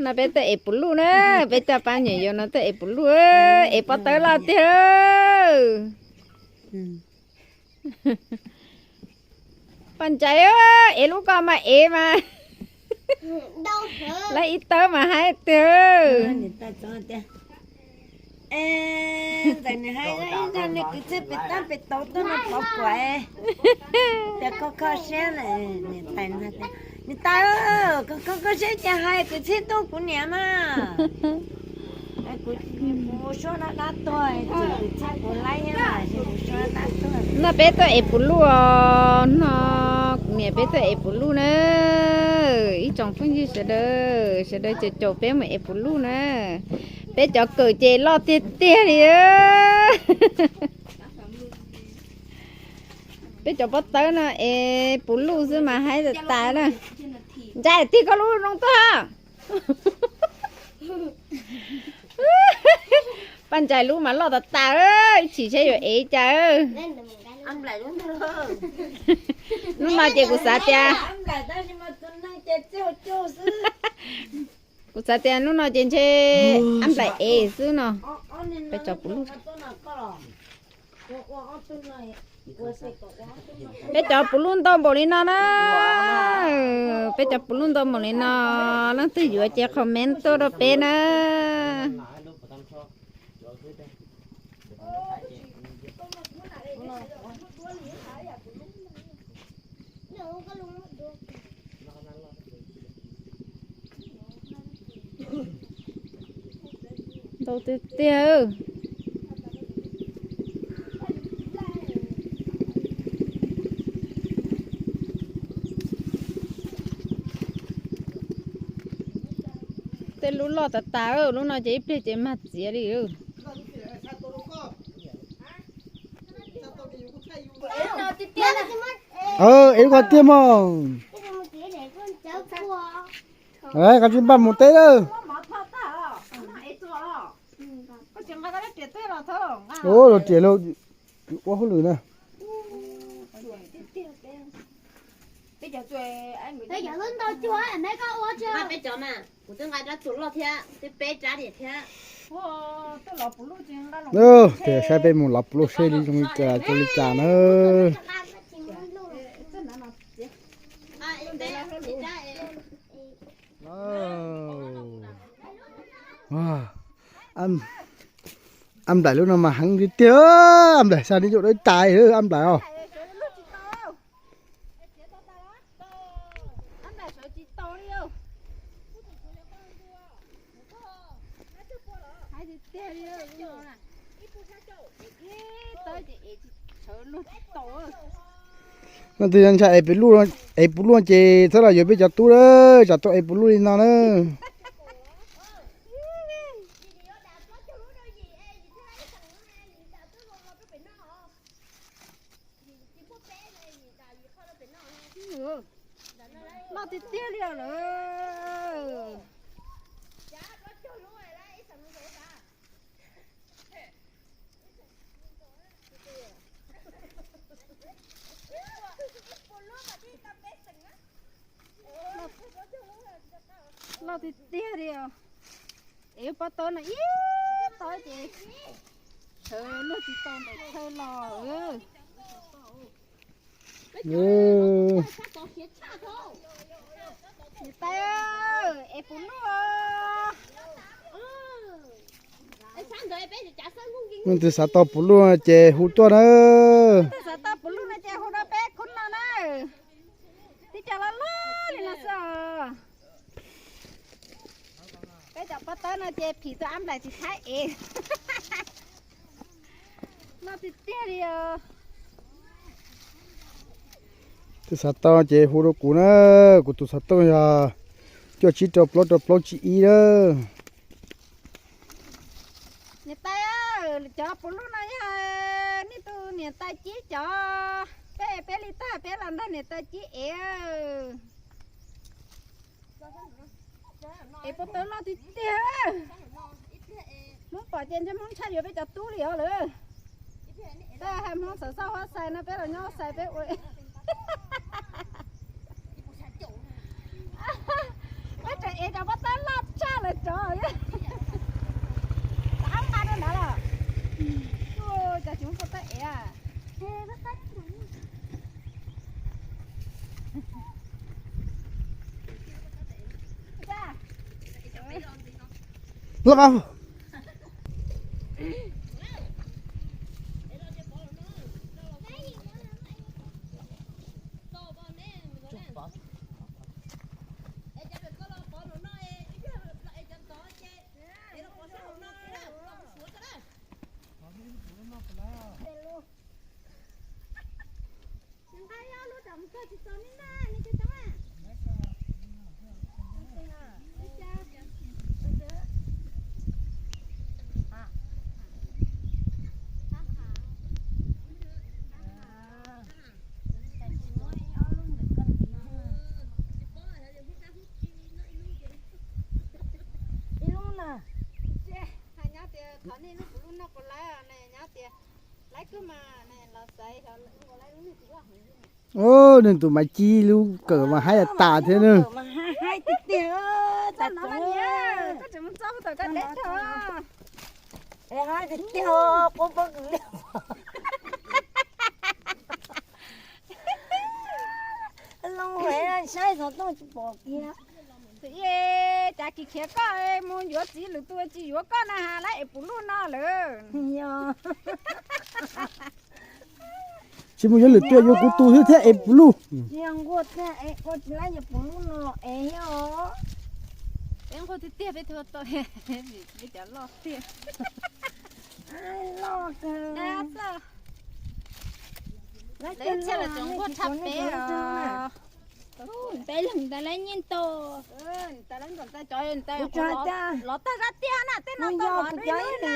No peb tuaj ev puv luj na, peb coj pab nyuam yaus no tuaj ev puv luj, ev pob tawb loj tiag. Paj Ntsais, ev lub ko mas ev mas, lawv ib tawb mas haib tiag. Ntxawm nws hais ib zaj nws kwv txhiaj pem tab pem tauv tuaj no pov kuam, tias kho kho siab lawm. Niam tais, niam tais, kho kho siab ces hais kwv txhiaj tuaj kuv niam mas. Kuv mus suab dab dab tuag, kwv txhiaj kuv laib thiab mas, mus suab dab dab tuag. No peb tuaj ev puv luj os, no kuv niam peb tuaj ev puv luj na. Ib tsoom phooj ywg sawv daws, sawv daws caum caum peb mus ev puv luj na. Peb cov kawm ces loj tiag tiag li. Peb cov pob tawb no es puv luj xwb mas haib tas tas na. Ntsais, tig koj lub zoo tuaj. Paj Ntsais lub mas loj tas tas, ib chim saib yuav ev cas. Hnub no ces kuv xav tias, kuv xav tias hnub no ces ntshe ab nplaim ev xwb no. Peb cov puv luj, peb cov puv luj ntau npaum li no na. Peb cov puv luj ntau npaum li no, leej twg yuav ces comment tuaj rau peb na. Ntau tiag tiag. Tej lub loj tas tas, lub no ces ib pliag ces mag txiav li. Es koj tiag mog. Koj tsis npaj mus teb lawm. Ua riam lauj, ua hauj lwm na. Peb cov mas kuv twb nqa rab txuas loj thiab, twb peb rab diam thiab. Tes saib peb mus lov pluj seb li zoo li cas, zoo li cas na. Ab nplaim lub no mas heev tiag tiag, ab nplaim xav li yuav dawb tas ab nplaim os. No tus ntshai ev puv luj, ev puv luj ces txhob los yuav peb cov tub lawm, tsam tuaj ev puv luj li no na. Loj tiag tiag li lawm. Loj tiag tiag li os. Es pob tawb no ib tawb ces sawv luag tsis tau ntawm chaw los. Niam tais, es puv luj. Leej twg xav tau puv luj ces hu tuaj na. Leej twg xav tau puv luj no ces hu rau peb khub no na. Tib co loj loj li no xwb os. Peb cov pob tawb no ces phim tau ab nplaim tsis thaib ev. Loj tiag tiag li os. Tus xav tau ces hu rau kuv na, kuv tus xov tooj yog cuaj tsib rau plaub rau plaub tsib ib na. Niam tais, cov puv luj no yog nej tus niam tais Cib cov, peb peb li tag peb los nrog niam tais Cib ev. Es pob tawb loj tiag tiag. Hmoob pom ces ntshe Hmoob ntshai yuav peb cov tub li os lawm. Peb hais Hmoob xav xauj huab xais no peb los nyob huab xais peb ua. Lov. Ib lub na. Nyob tias thov nej lub puv lub noj puas laib ne, nyob tias laib kawg mas ne, los xaiv xyov puas laib lub noj puv lub. Nws tus Maiv Cib lub kawm mas haib tas thiab nws. Koj tseem mus txog thaum koj deb tag. Es haib tiag tiag, qub pob kws liaj. Loo heev, saib xov tooj tsis pom kiag. Txiv, cas kis khiav koj mus yuav txiv lwm tus tsis yuav koj na, laib es puv lub no lawm. Yog. Tsis mus yuav lwm tus, yuav kuv tus xwb thiab es puv lub. Tsis yog nquag thiab es ua tsis laib es puv lub no los es os. Peb nquag tiag tiag peb thiaj tau, peb cov loj tiag. Loj kawg. Lawv txhiaj los tseem nquag tshaj peb os. Peb leeg ntawd lawv nyiaj ntau. Los tag zaj tiag na, tej no tau los deb na.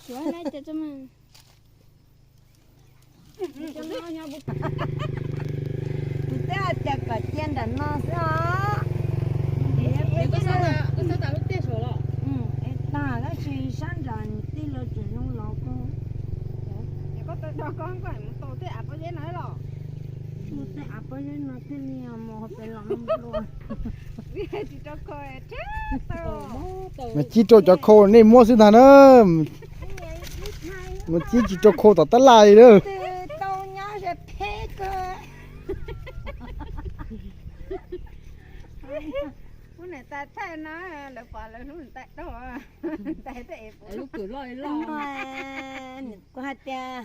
Suav na. Kuv twb hais tias kom cia nram no xwb os. Es tag tab sis sab nram niam tij lawv tseem zoo los kawg. Mus tej av pob zeb no thiaj li mus hauv pes los mus dua. Mas cib rau cov khau nej muab xwb ntag na. Mas cib tsis rau khau tom tab laj li na. Tau nyob ze phem kawg. Ub, niam tais thaij no, lawv pom lawv hlub niam tais rau, niam tais thiaj es puv lub kws loj li loj. Kuv hais tias,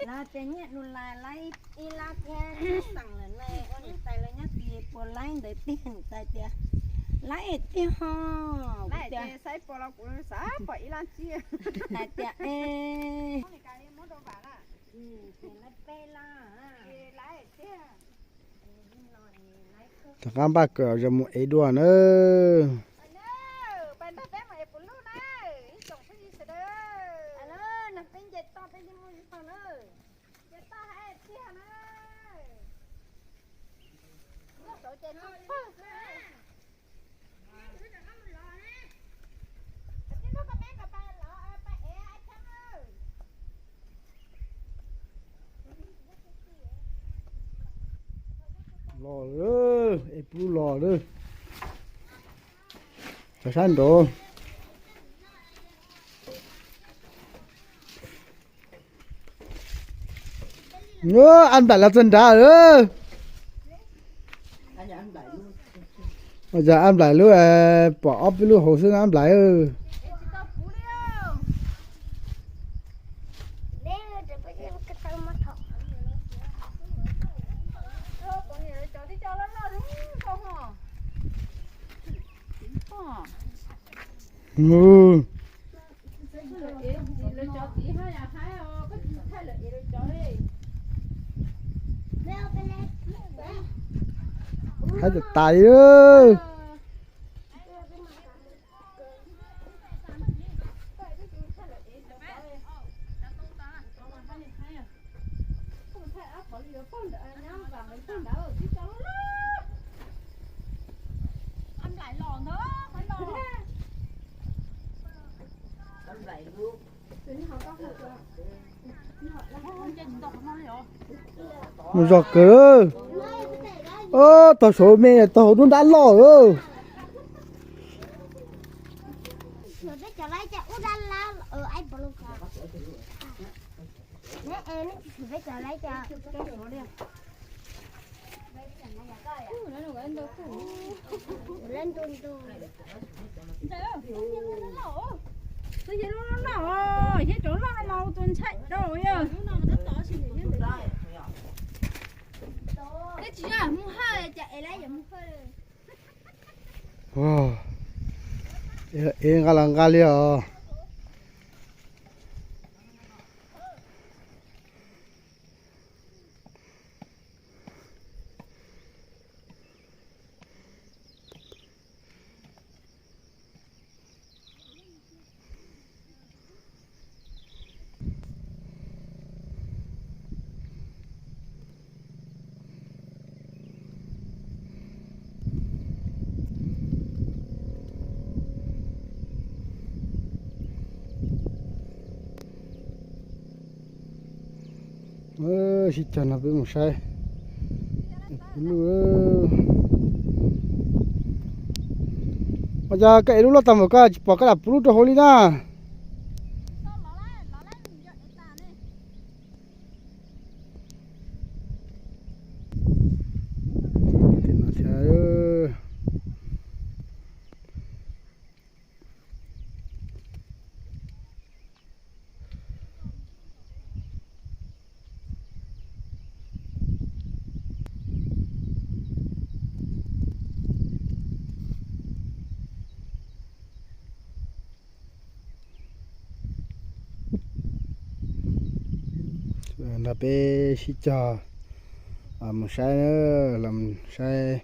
lawv tias nyiaj du lais lawv ib lab thiab xeem lawm ne, ua niam tais lawv nyob tid puas laib ntawd tiag, niam tais tias laib tiag ho. Laib tias saib puas los kuv xav pom ib lab tsib. Hais tias e, rov qab npaj kawm zos mus ev dua na. Los lawm, es pub los lawm. Cov sab nraud. Ab nplaim los txog nrad lawm. Ab nplaim lub, pom ob peb lub hauv xwb ab nplaim. Haib tas tas li. Mus zog kawg. Tog saud me, tog hauv lub nrab loj. Ev nqa los nqa li os. Sib cog no peb mus saib puv luj. Ua cas koj ev lub loj tag npaum koj tsis pom koj dam puv luj rau hauv li na? Nrog peb sib cog mus saib, los saib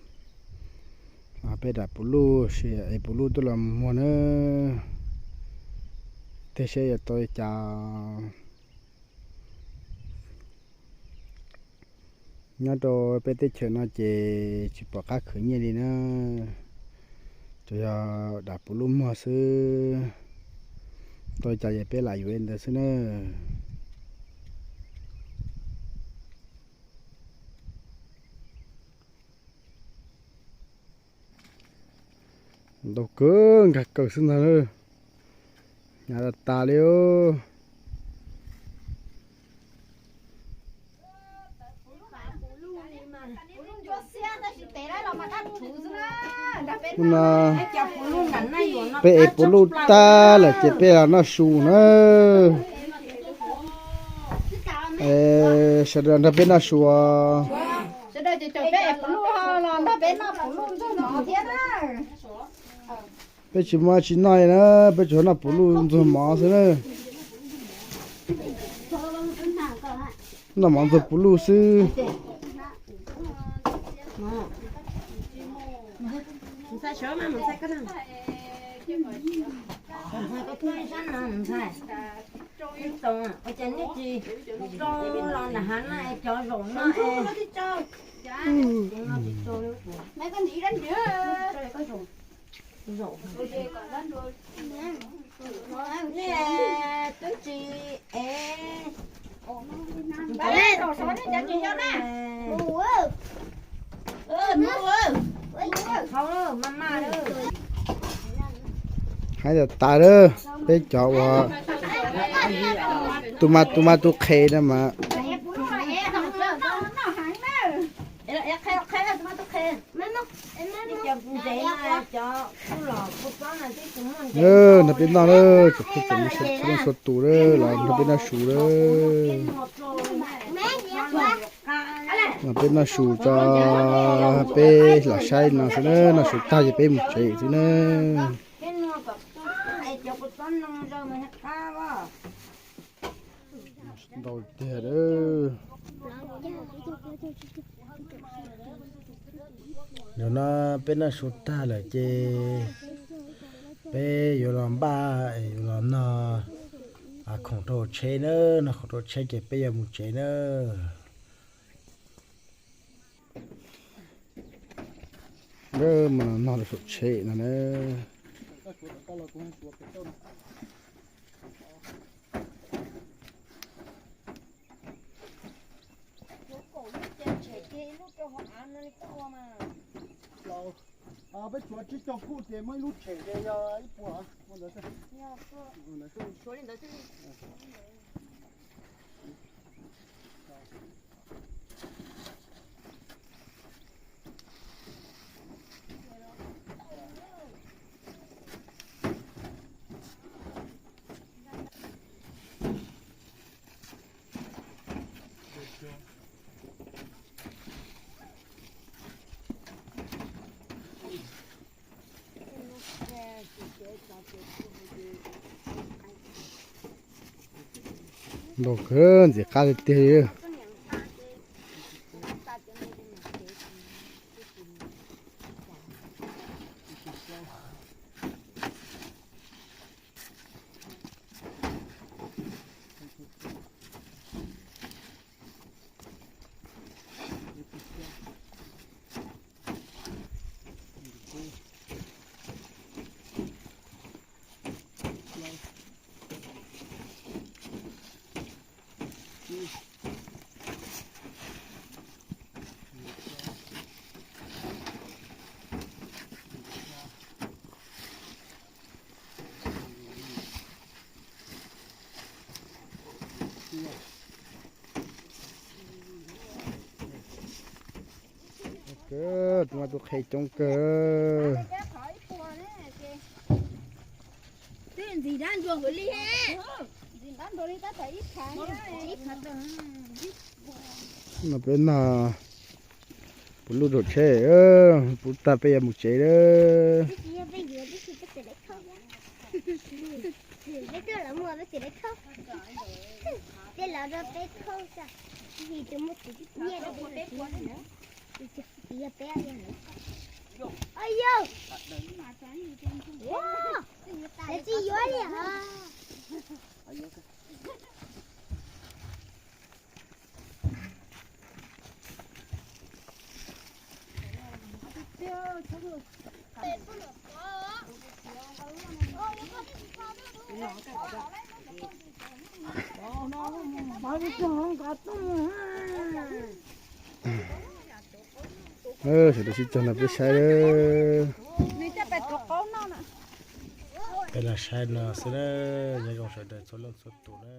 peb dam puv luj, sim ev puv luj tuaj los muag na. Tej saib yuav tau li cas. Nyob rau peb teb chaws no ces tsis pom qab khwv nyiaj li na, tsuas yog dam puv luj muag xwb. Tau li cas ces peb lam yuav li ntawd xwb na. Ntau kawg, nkag kawg xwb ntag na. Hnyav tas tas li os. Hnub no peb ev puv luj tag lawm ces peb los noj su na. Sawv daws nrog peb noj su os. Peb tsis muaj tsis noj li na, peb tsuas noj puv luj ntxuag mov xwb na. Noj mov ntxuag puv luj xwb. Nej twb tsis ev. Haib tas tas lawm, peb cov uas tu ma tu ma tu qhe na mas. Nrog peb noj na, tsoom phooj tsoom ywg sawv daws los nrog peb noj su na. Los peb noj su tso, peb los saib no xwb na, noj su tag ces peb mus tsev xwb na. Ntau tiag. Nim no peb noj su tag lawm ces peb yuav los npaj, yuav los noj khoom rau tsheb na, noj khoom rau tsheb ces peb yuav mus tsev na. Mus noj rau saum tsheb no na. Peb tshuav tsib caug khub ces muaj ib lub tshem ces yog ib puas. Ua ntawd xwb. Tshuav li ntawd xwb. Npau kawg, ntxim qab tiag tiag li. Kawg, tus mas tus qhe coob kawg. Twb ntxim dab nrua hwv li he. Ntxim dab nrua li tab tom ib phav. No peb nag puv lub rau tsheb, puv tag peb yuav mus tsev lawm. Sawv daws sib cog no peb saib. Peb los saib no xwb na, nyob zoo sawv daws txhua leej txhua tus na.